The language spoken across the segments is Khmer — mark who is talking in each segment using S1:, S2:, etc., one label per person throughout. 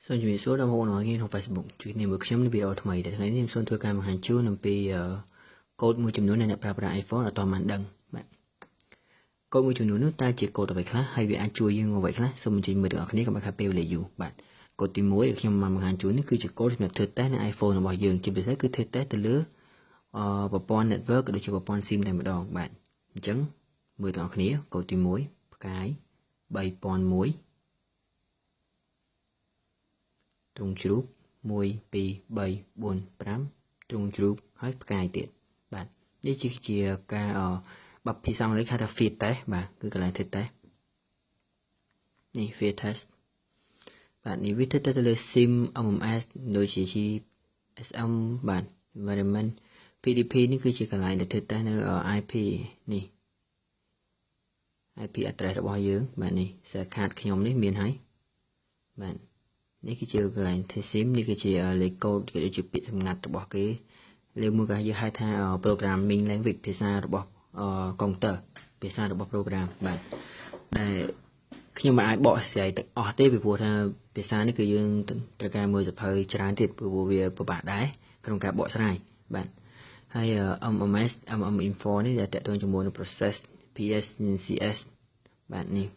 S1: សូមជម្រាបសួរដល់បងប្អូនទាំងអស់គ្នាក្នុង Facebook ជួយគ្នាមួយខ្ញុំនៅវីដេអូថ្មីដែលថ្ងៃនេះខ្ញុំសូមធ្វើការបង្ហាញជូនអំពីកូដមួយចំនួនដែលអ្នកប្រើប្រាស់ iPhone អត់ទាន់បានដឹងបាទកូដមួយចំនួននោះតើជាកូដអ្វីខ្លះហើយវាអាចជួយយើងអ្វីខ្លះសូមអញ្ជើញមើលទាំងអស់គ្នាកុំឲ្យខាតពេលវេលាយូរបាទកូដទី1ដែលខ្ញុំបានបង្ហាញជូននេះគឺជាកូដសម្រាប់ធ្វើតេស្តនៅ iPhone របស់យើងជាពិសេសគឺធ្វើតេស្តទៅលើប្រព័ន្ធ network ក៏ដូចជាប្រព័ន្ធ SIM តែម្ដងបាទអញ្ចឹងមើលទាំងអស់គ្នាកូដទី1ផ្កាយ3001ទ្រង់ជ្រូក1 2 3 4 5ទ្រង់ជ្រូកហើយផ្កាយទៀតបាទនេះជាការបាប់ភាសាអង់គ្លេសហៅថា feed test បាទគឺកន្លែងធ្វើតេស្តនេះ feed test បាទនេះវាធ្វើទៅលើ SIM MMS ដូចជា GSM បាទ environment PDP នេះគឺជាកន្លែងដែលធ្វើតេស្តនៅ IP នេះ IP address របស់យើងបាទនេះ share card ខ្ញុំនេះមានហើយបាទនេះគឺជាកន្លែង SIM នេះគឺជាលេខកូដក៏ដូចជាពាក្យសម្ងាត់របស់គេលើមួយក៏យើងហៅថា programming language ភាសារបស់កុំព្យូទ័រភាសារបស់ program បាទដែលខ្ញុំមិនអាចបកស្រាយទាំងអស់ទេពីព្រោះថាភាសានេះគឺយើងត្រូវការមើលសភៅច្រើនទៀតព្រោះវាពិបាកដែរក្នុងការបកស្រាយបាទហើយ MMS MM info នេះដែលតកតងជាមួយនឹង process PS CS បាទនេះ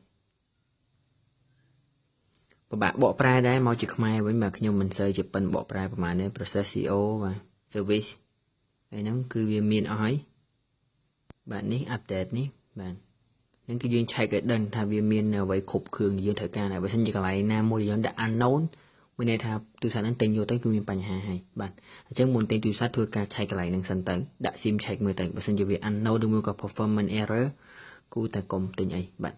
S1: ពិបាកបកប្រែដែរមកជាខ្មែរវិញបាទខ្ញុំមិនសូវជាប៉ិនបកប្រែប្រហែលទេ process CO បាទ service ហើយហ្នឹងគឺវាមានអស់ហើយបាទនេះ update នេះបាទហ្នឹងគឺយើងឆែកឲ្យដឹងថាវាមានអ្វីគ្រប់គ្រឿងយើងត្រូវការដែរបើសិនជាកន្លែងណាមួយយើងដាក់ unknown មានន័យថាទូរស័ព្ទហ្នឹងទិញយកទៅគឺមានបញ្ហាហើយបាទអញ្ចឹងមុនទិញទូរស័ព្ទធ្វើការឆែកកន្លែងហ្នឹងសិនទៅដាក់ SIM ឆែកមើលទៅបើសិនជាវា unknown ឬមួយក៏ performance error គួរតែកុំទិញអីបាទ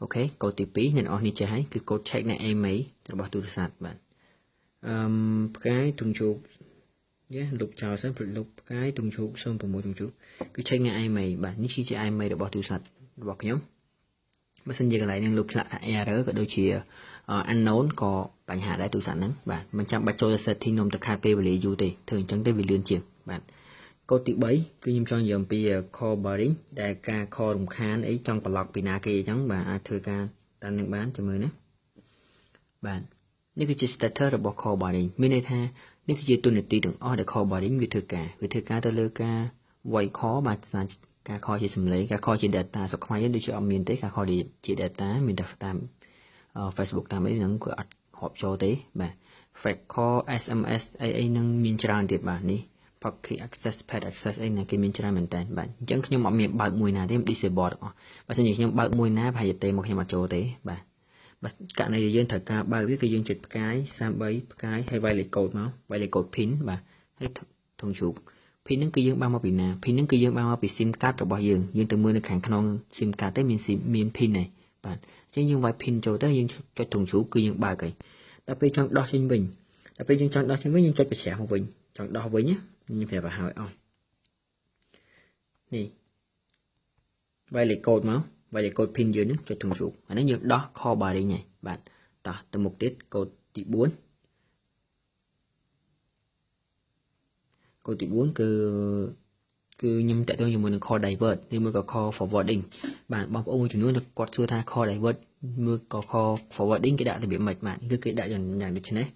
S1: អូខេកូដទី2អ្នកនរនេះចេះហើយគឺកូដ check នៅ IMEI របស់ទូរស័ព្ទបាទអឺផ្កាយទ្រុងជ្រូកយ៉ាលុបចោលសិនលុបផ្កាយទ្រុងជ្រូក06ទ្រុងជ្រូកគឺ check នៅ IMEI បាទនេះគឺជា IMEI របស់ទូរស័ព្ទរបស់ខ្ញុំបើសិនជាកន្លែងនឹងលុបឆ្លាក់ថា error ក៏ដូចជា unknown ក៏បញ្ហាដែរទូរស័ព្ទហ្នឹងបាទមិនចាំបាច់ចូលទៅ setting នំទៅខាតពេលវេលាយូរទេធ្វើអញ្ចឹងទៅវាលឿនជាងបាទកូដទី3គឺខ្ញុំចង់និយាយអំពី call barring ដែលការ call រំខានអីចង់ប្លុកពីណាគេអញ្ចឹងបាទអាចធ្វើការតាមនឹងបានចាំមើលណាបាទនេះគឺជា status របស់ call barring មានន័យថានេះគឺជាទូនាទីទាំងអស់ដែល call barring វាធ្វើការទៅលើការ voice call បាទការ call ជាសំឡេងការ call ជា data ស្រុកខ្មែរយើងដូចជាអត់មានទេការ call ជា data មានតែតាម Facebook តាមអីហ្នឹងគឺអត់រាប់ចូលទេបាទ fake call SMS អីអីហ្នឹងមានច្រើនទៀតបាទនេះ pocket access pad access អីណាគេមានច្រើនមែនតើបាទអញ្ចឹងខ្ញុំអត់មានបើកមួយណាទេ disable ទាំងអស់បើសិនជាខ្ញុំបើកមួយណាប្រហែលជាទេមកខ្ញុំអត់ចូលទេបាទបើករណីដែលយើងត្រូវការបើកវាគឺយើងចុចផ្កាយ33ផ្កាយហើយវាយលេខកូដមកវាយលេខកូដ PIN បាទហើយធំជ្រូក PIN ហ្នឹងគឺយើងបានមកពីណា PIN ហ្នឹងគឺយើងបានមកពី SIM card របស់យើងយើងទៅមើលនៅខាងក្នុង SIM card ទេមាន SIM មាន PIN ហើយបាទអញ្ចឹងយើងវាយ PIN ចូលទៅយើងចុចធំជ្រូកគឺយើងបើកហើយដល់ពេលចង់ដោះចេញវិញដល់ពេលយើងចង់ដោះចេញវិញយើងចុចប្រច្រាស់មកវិញចង់ដោះវិញណាខ្ញុំប្រាប់ឲ្យហើយអស់នេះវាយលេខកូដមកវាយលេខកូដ PIN យើងនឹងចុចធំជ្រូកអានេះយើងដោះ call barring ហើយបាទតោះទៅមុខទៀតកូដទី4កូដទី4គឺខ្ញុំតាក់ទងជាមួយនឹង call divert ឬមួយក៏ call forwarding បាទបងប្អូនមួយចំនួនគាត់សួរថា call divert មួយក៏ call forwarding គេដាក់របៀបម៉េចបាទគឺគេដាក់យ៉ាងដូចនេះ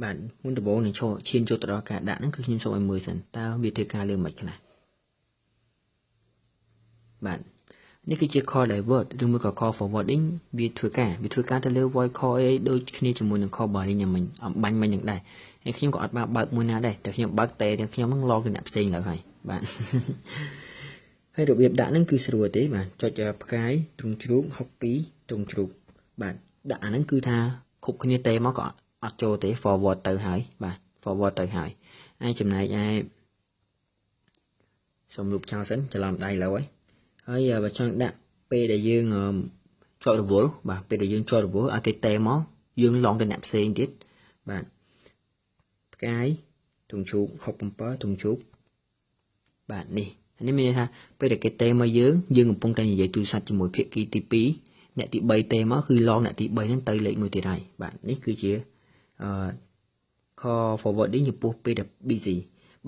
S1: បាទមុនដំបូងនឹងឈានចូលទៅដល់ការដាក់ហ្នឹងគឺខ្ញុំសូមឲ្យមើលសិនតើវាធ្វើការលើមិនខ្លះបាទនេះគឺជា call divert ឬមួយក៏ call forwarding វាធ្វើការទៅលើ voice call អីដូចគ្នាជាមួយនឹង call barring យ៉ាងមិញអំបាញ់មិញយ៉ាងដែរហើយខ្ញុំក៏អត់បានបើកមួយណាដែរតែខ្ញុំបើកតែទាំងខ្ញុំហ្នឹងឡងទៅអ្នកផ្សេងឡើយហើយបាទហើយរបៀបដាក់ហ្នឹងគឺស្រួលទេបាទចុចផ្កាយទ្រុងជ្រូក62ទ្រុងជ្រូកបាទដាក់អាហ្នឹងគឺថាគ្រប់គ្នាទេមកក៏អត់ចូលទេ forward ទៅហើយបាទ forward ទៅហើយហើយចំណែកឯសូមលុបចោលសិនច្រឡំដៃឡើយហើយបើចង់ដាក់ពេលដែលយើងជាប់រវល់បាទពេលដែលយើងជាប់រវល់ឲ្យគេតេមកយើងឡងទៅអ្នកផ្សេងទៀតបាទផ្កាយទ្រុងជ្រូក67ទ្រុងជ្រូកបាទនេះមានន័យថាពេលដែលគេតេមកយើងកំពុងតែនិយាយទូរស័ព្ទជាមួយភាគីទី2អ្នកទី3តេមកគឺឡងអ្នកទី3ហ្នឹងទៅលេខមួយទៀតហើយបាទនេះគឺជាcall forwarding ចំពោះពេលដែល busy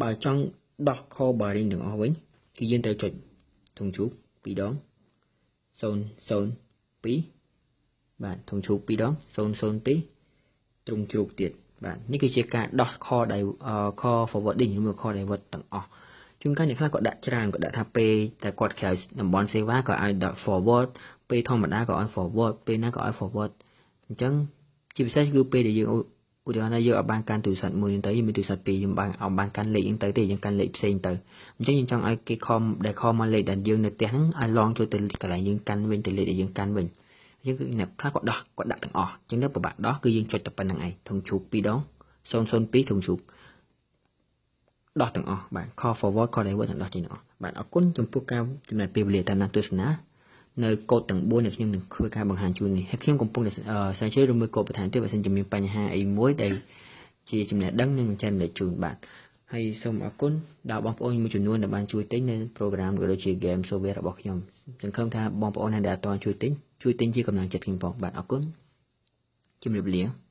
S1: បើចង់ដោះ call barring ទាំងអស់វិញគឺយើងត្រូវចុចធុងជ្រូក2ដង002បាទធុងជ្រូក2ដង002 ទ្រុងជ្រូកទៀតបាទនេះគឺជាការដោះ call ដែល call forwarding ឬមួយ call divert ទាំងអស់ជួនកាលអ្នកខ្លះក៏ដាក់ច្រើនក៏ដាក់ថាពេលតែគាត់ក្រៅតំបន់សេវាក៏ឲ្យដាក់ forward ពេលធម្មតាក៏ឲ្យ forward ពេលណាក៏ឲ្យ forward អញ្ចឹងជាពិសេសគឺពេលដែលយើងឧទាហរណ៍ថាយើងអត់បានកាន់ទូរស័ព្ទមួយហ្នឹងទៅយើងមានទូរស័ព្ទពីរយើងបានអត់បានកាន់លេខហ្នឹងទៅទេយើងកាន់លេខផ្សេងទៅអញ្ចឹងយើងចង់ឲ្យគេ call ដែល call មកលេខដែលយើងនៅផ្ទះហ្នឹងឲ្យឡងចូលទៅកន្លែងយើងកាន់វិញទៅលេខដែលយើងកាន់វិញយើងគឺអ្នកខ្លះគាត់ដោះគាត់ដាក់ទាំងអស់អញ្ចឹងទៅពិបាកដោះគឺយើងចុចតែប៉ុណ្្នឹងឯងធុងជ្រូក2ដង002ធុងជ្រូកដោះទាំងអស់បាទ call forward call divert ទាំងដោះចេញទាំងអស់បាទអរគុណចំពោះការចំណាយពេលវេលាតាមដានទស្សនានៅកូដទាំង4ដែលខ្ញុំនឹងធ្វើការបង្ហាញជូននេះហើយខ្ញុំកំពុងតែស្រាវជ្រាវឬមួយកូដបន្ថែមទៀតបើសិនជាមានបញ្ហាអីមួយដែលជាចំណេះដឹងនឹងចែករំលែកជូនបាទហើយសូមអរគុណដល់បងប្អូនមួយចំនួនដែលបានជួយទិញនៅ program ក៏ដូចជា game software របស់ខ្ញុំសង្ឃឹមថាបងប្អូនដែលអត់ទាន់ជួយទិញជួយទិញជាកម្លាំងចិត្តខ្ញុំផងបាទអរគុណជំរាបលា។